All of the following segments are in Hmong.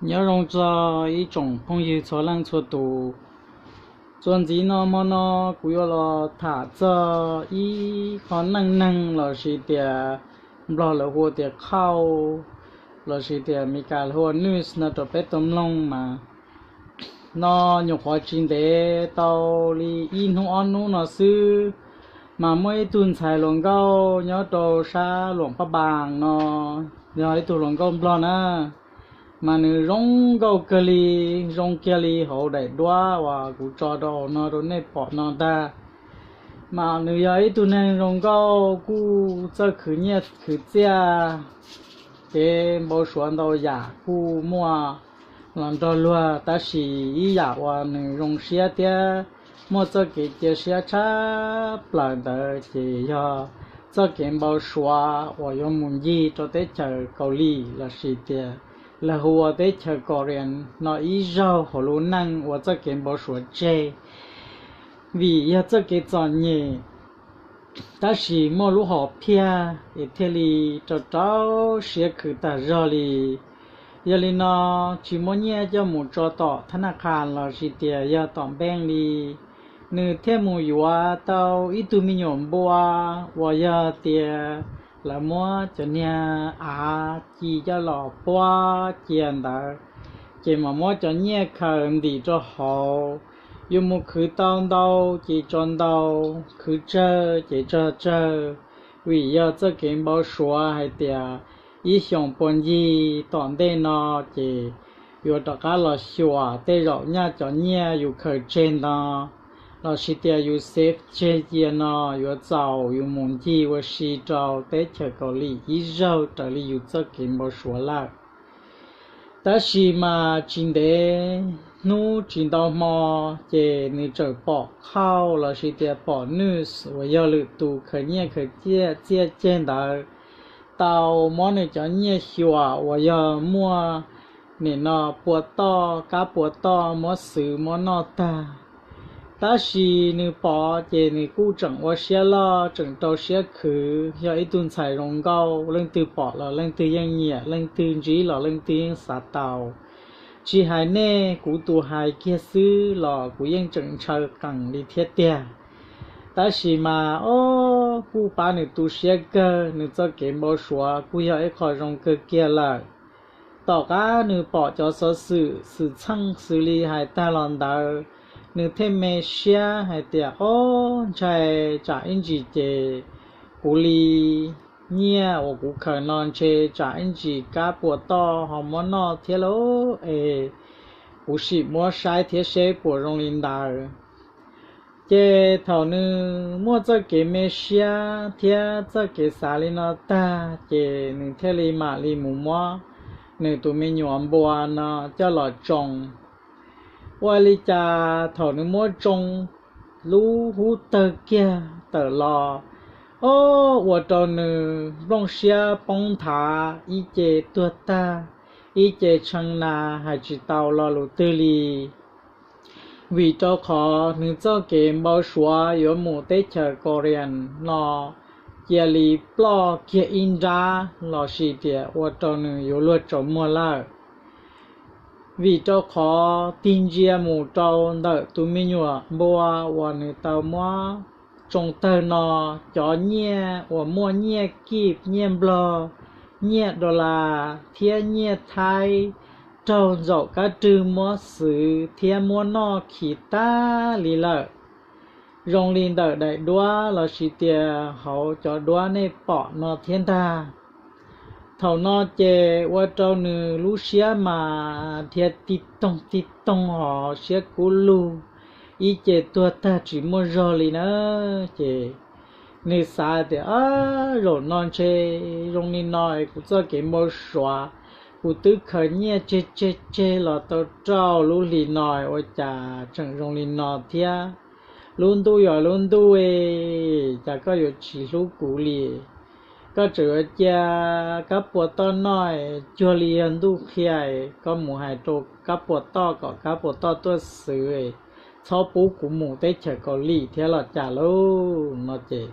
Nyob zoo txog ib tsoom phooj ywg txhua leej txhua tus. Txuas ntxiv no hmo no kuv yuav los tham txog ib qho neej neeg lossis tias Nplog lawv hu ua tias khauj lossis tias Meskas lawv hu ua news no rau peb tau mloog mas no nyuam qhuav tsis ntev tau li ib hnub ob hnub no xwb, mas muaj ib tug ntxhais hluas nkauj nyob rau sab Luam Paj Npas no, yog ib tug hluas nkauj Nplog na, mas nws zoo nkauj kawg li, zoo kiag li hauv daim duab uas kuv tso rau hauv no rau nej pom no ntag. Mas nws yog ib tug neeg zoo nkauj kuj txawj khwv nyiaj khwv txiaj, kev npau suav ntau yam kuj muaj los nrog luag, tab sis ib yam uas nws zoo siab thiab muaj txoj kev cia siab tshaj plaws ntawd ces yog txoj kev npau suav uas yuav mus ncig rau teb chaws Kaus Lim lossis tias lawv hu ua teb chaws Korea no ib zaug hauv lub neej ua txoj kev npau suav tseg, vim yog txoj kev txom nyem tab sis muaj lub hom phiaj es thiaj li rau rau siab khwv tag zog li. Yog li no, tsis muaj nyiaj coj mus tso tom thab naj qhas lossis tias yog tom npeej li, nws thiaj mus yuav tau ib tug me nyuam npua uas yog tias lawv muab cov niag av ci coj los puab cia ntawd, ces mam muab cov nyiaj khaws ntim rau hauv. Yuav mus khwv tau ntau ces tso ntau, khwv tsawg ces tso tsawg, vim yog txoj kev npau suav hais tias ib xyoos puag ncig tom ntej no ces yuav rov qab los xyuas tej zaum nyaj cov nyiaj yus khaws tseg ntawd lossis tias yus xev tseg cia no yuav txaus yus mus ncig ua si rau teb chaws Kaus Lim ib zaug raws li yus txoj kev npau suav lawm. Tab sis mas tsis ntev hnub tsis ntau hmo, ces nws txawm pom khauj lossis tias pom news uas yog lwm tus khaws nyiaj khaws txiaj tseg ntawd tau muab nws cov nyiaj xyuas uas yog muaj nim no pua toj kab pua toj muab xwv muab noj tag. Tab sis nws pom ces nws kuj tseem ua siab loj tseem rau siab khwv, yog ib tug ntxhais zoo nkauj, leej twg pom los leej twg yeej nyiam, leej twg ntsib los leej twg yeej xav tau. Tsis hais nej, kuv tus hais kiag xwb los kuv yeej tseem ntshaw qees li thiab tiag. Tab sis mas ob kuj pab nws tu siab kawg, nws txoj kev npau suav kuj yog ib qho zoo kawg kiag lawm. Tom qab nws pom cov xov xwm xwm txheej xws li hais tag los ntawd, nws thiaj me siab hais tias ob ntshai tsam ib ntsis ces kuv li nyiaj uas kuv khaws no ntshe tsam ib ntsis kab pua toj ho muab noj thiab lauj es, kuv sim muab saib thiab seb puas zoo li ntawd. Ces thaum nws muaj txoj kev me siab thiab txoj kev xav li no tag ces nws thiaj li mam li mus muab nws tus me nyuam npua no coj los tsoo. Ua li cas thaum nws muab tsoo, lub hub tawg kiag tawm los, ob ua rau nws nplooj siab poob nthav, ib ce tuag tag, ib ce tshee na, hais tsis tau lo lus twg li. Vim rau qhov nws txoj kev npau suav yuav mus teb chaws Korea no cia li ploj kiag ib nrab lossis tias ua rau nws yuav luag tsaus muag lawm. Vim rau qhov tig ntsia mus rau ntawm tus me nyuam npua uas nws tau muab tsoo tawg no, cov nyiaj uas muaj nyiaj kib, nyiaj nplog, nyiaj dollar thiab nyiaj thaib raug ntxaum kab rwg muab xwv thiab muab noj khi tag li lawm. Zoo li ntawm daim duab lossis tias hauv cov duab nej pom no thiab ntag. Thaum no ces ua rau nws lub siab mas dhia ti toog ti toog hos siab kub lug, ib ce tuag tag tsis muaj zog li na. Ces nws xav tias, Ab, zaum no ntshe zoo li no es kuv txoj kev npau suav, kuv twb khaws nyiaj tseg tseg tseg los tau rau lub hli no ua cas tseem zoo li no thiab. Lub ntuj yog lub ntuj, cas koj yuav tsis hlub kuv li? Koj tseem yuav cia kab pua toj noj, cuag li yog ntuj qhia, koj mus hais rau kab pua toj kom kab pua toj tuaj xwv, txhob pub kuv mus teb chaws Kaus Lim thiab los cas lauj? No ces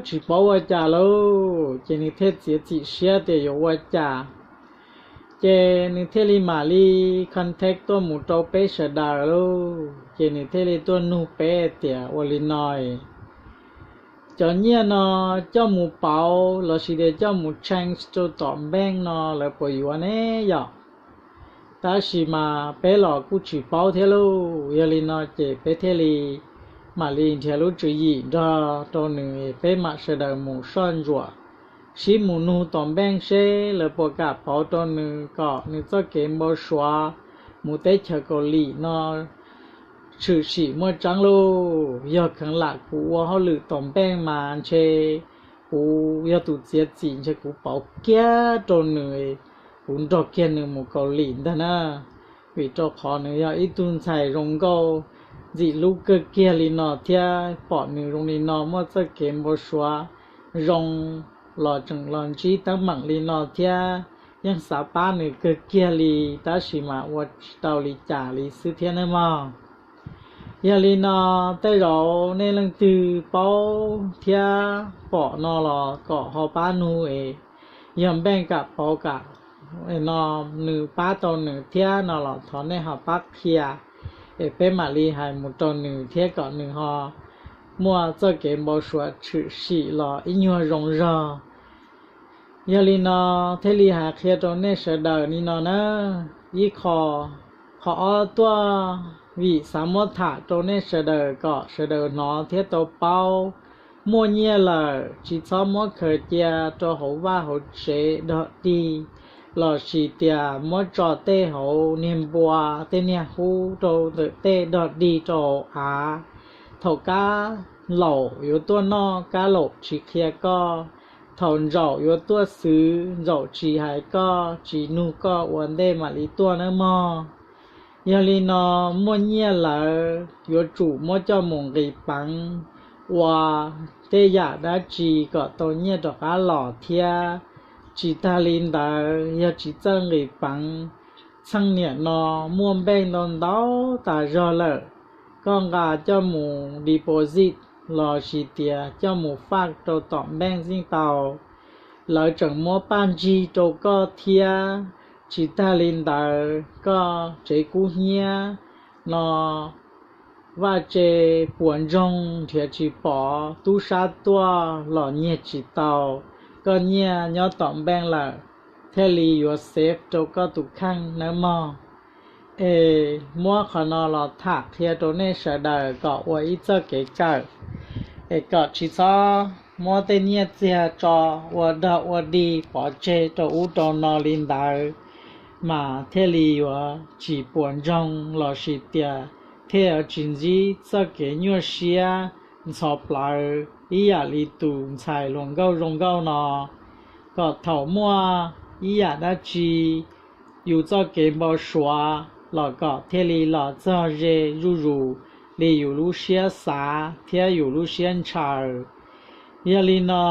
tsis paub ua cas lauj, ces nws thiaj txiav txim siab tias yuav ua cas. Ces nws thiaj li mam li contact tuaj mus rau peb sawv daws lauj. Ces nws thiaj li tuaj nug peb tias ua li no, cov nyiaj no coj mus pauv lossis tias coj mus change rau tom bank no lawv puas yuav ne yom? Tab sis mas peb los kuj tsis paub thiab lauj. Yog li no ces peb thiaj li mam li nrhiav lub tswv yim nrog rau nws, peb mam sawv daws mus soj ntsuam sib mus nug tom bank seb lawv puas kam pauv rau nws kom nws txoj kev npau suav mus teb chaws Kaus Lim no tshwm sim muaj tseeb lauj. Yog kheev lam kuv ua hauj lwm tom bank mas ntshe kuv yog tus txiav txim, ntshe kuv pauv kiag rau nws, kuv nrog kiag nws mus Kaus Lim ntag na. Vim rau qhov nws yog ib tug ntxhais zoo nkauj ntxim hlub kawg kiag li no thiab pom nws zoo li no muaj txoj kev npau suav zoo los tseem los ntsib teeb meem li no thiab, yeej xav pab nws kawg kiag li, tab sis mas ua tsis tau li cas li xwb thiab nawb mog. Yog li no tej zaum nej leej twg paub thiab pom no los kom ho pab nug es, yog npeej kam pauv kam no nws pab tau nws thiab no los thov nej ho pab qhia es peb mam li hais mus rau nws thiab kom nws ho muaj txoj kev npau suav tshwm sim los ib nyuag zoo zog. Yog li no thiaj li hais qhia rau nej sawv daws li no na. Ib qho, qhov ob tuaj vim xav muab tham rau nej sawv daws kom sawv daws hnov thiab tau paub, muaj nyiaj lawm tsis txhob muab khaws cia rau hauv vaj hauv tsev dog dig, lossis tias muab tso tej hauv niag npua tej niag hub rau ntawm tej dog dig rau hauv av. Thaum kab laum yuav tuaj noj kab laum tsis qhia koj, thaum ntsaum yuav tuaj xwv ntsaum tsis hais koj tsis nug koj ua ntej mam li tuaj nawb mog. Yog li no muaj nyiaj lawm yuav tsum muab coj mus nqis peev ua tej yam dab tsi kom tau nyiaj rov qab los thiab. Tsis tag li ntawd yog tsis txawj nqis peev, txheej niam no muaj npeej ntau ntau tas zog lawm, koj nqa coj mus deposit lossis tias coj mus faj rau tom npeej xij tau, lawv tseem muab paj ntsig rau koj thiab. Tsis tag li ntawd koj tsev kub hnyiab no vaj tse puas ntsoog nrhiav tsis pom, tub sab tuaj los nyiag tsis tau, koj nyiaj nyob tom npeej lawm thiaj li yuav safe rau koj tus kheej nawb mog. Es muab qhov no los tham qhia rau nej sawv daws kom ua ib txoj kev kawm, es kom tsis txhob muab tej nyiaj txiag tso ua dog ua dig pov tseg rau ub rau no li ntawd, mas thiaj li yuav tsis puas ntsoog lossis tias thiaj yuav tsis ntsib txoj kev nyuaj siab ntxhov plawv ib yam li tus ntxhais hluas nkauj zoo nkauj no, kom thaum muaj ib yam dab tsi yus txoj kev npau suav los kom thiaj li los txog ze zuj zus li yus lub siab xav thiab yus lub siab ntshaw. Yog li no,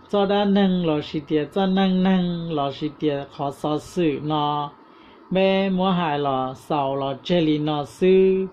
txoj dab neeg lossis tias txoj neej neeg lossis tias qhov xov xwm no, peb muab hais los xaus los tseg li no xwb.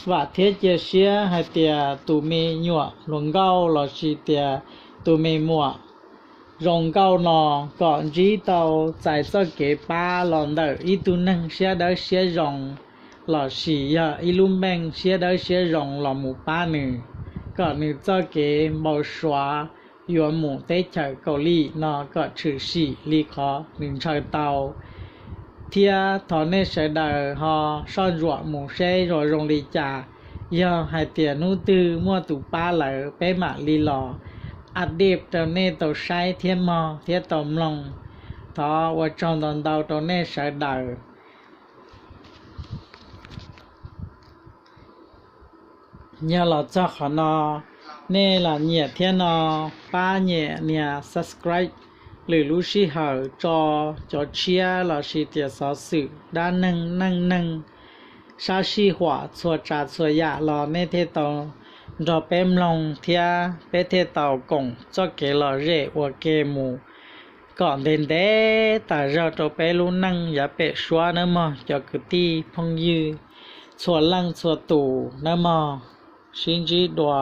Vam thiab cia siab hais tias tus me nyuam hluas nkauj lossis tias tus me muam zoo nkauj no kom ntsib tau txais txoj kev pab los ntawm ib tug neeg siab dawb siab zoo lossis yog ib lub npeej siab dawb siab zoo los mus pab nws, kom nws txoj kev npau suav yuav mus teb chaws Kaus Lim no kom tshwm sim li qhov nws ntshaw tau. Thiab thov nej sawv daws ho soj ntsuam mus seb zoo zoo li cas. Yog hais tias hnub twg muaj tus pab lawm peb mam li los update rau nej tau saib thiab mog thiab tau mloog. Thov ua tsaug ntau ntau rau nej sawv daws. Yog los txog qhov no, nej los nyiam thiab no, pab nyem nias subscribe, lwm lub sij hawm tso cov tshiab lossis tias xov xwm dab neeg neej neeg sab sij huam txhua tsav txhua yam los nej thiaj tau nrog peb mloog thiab peb thiaj tau koom txoj kev lom zem ua ke mus kom ntev ntev tas zog rau peb lub neej yav pem suab nawb mog cov kwv tij phooj ywg txhua leej txhua tus nawb mog. Sib ntsib dua.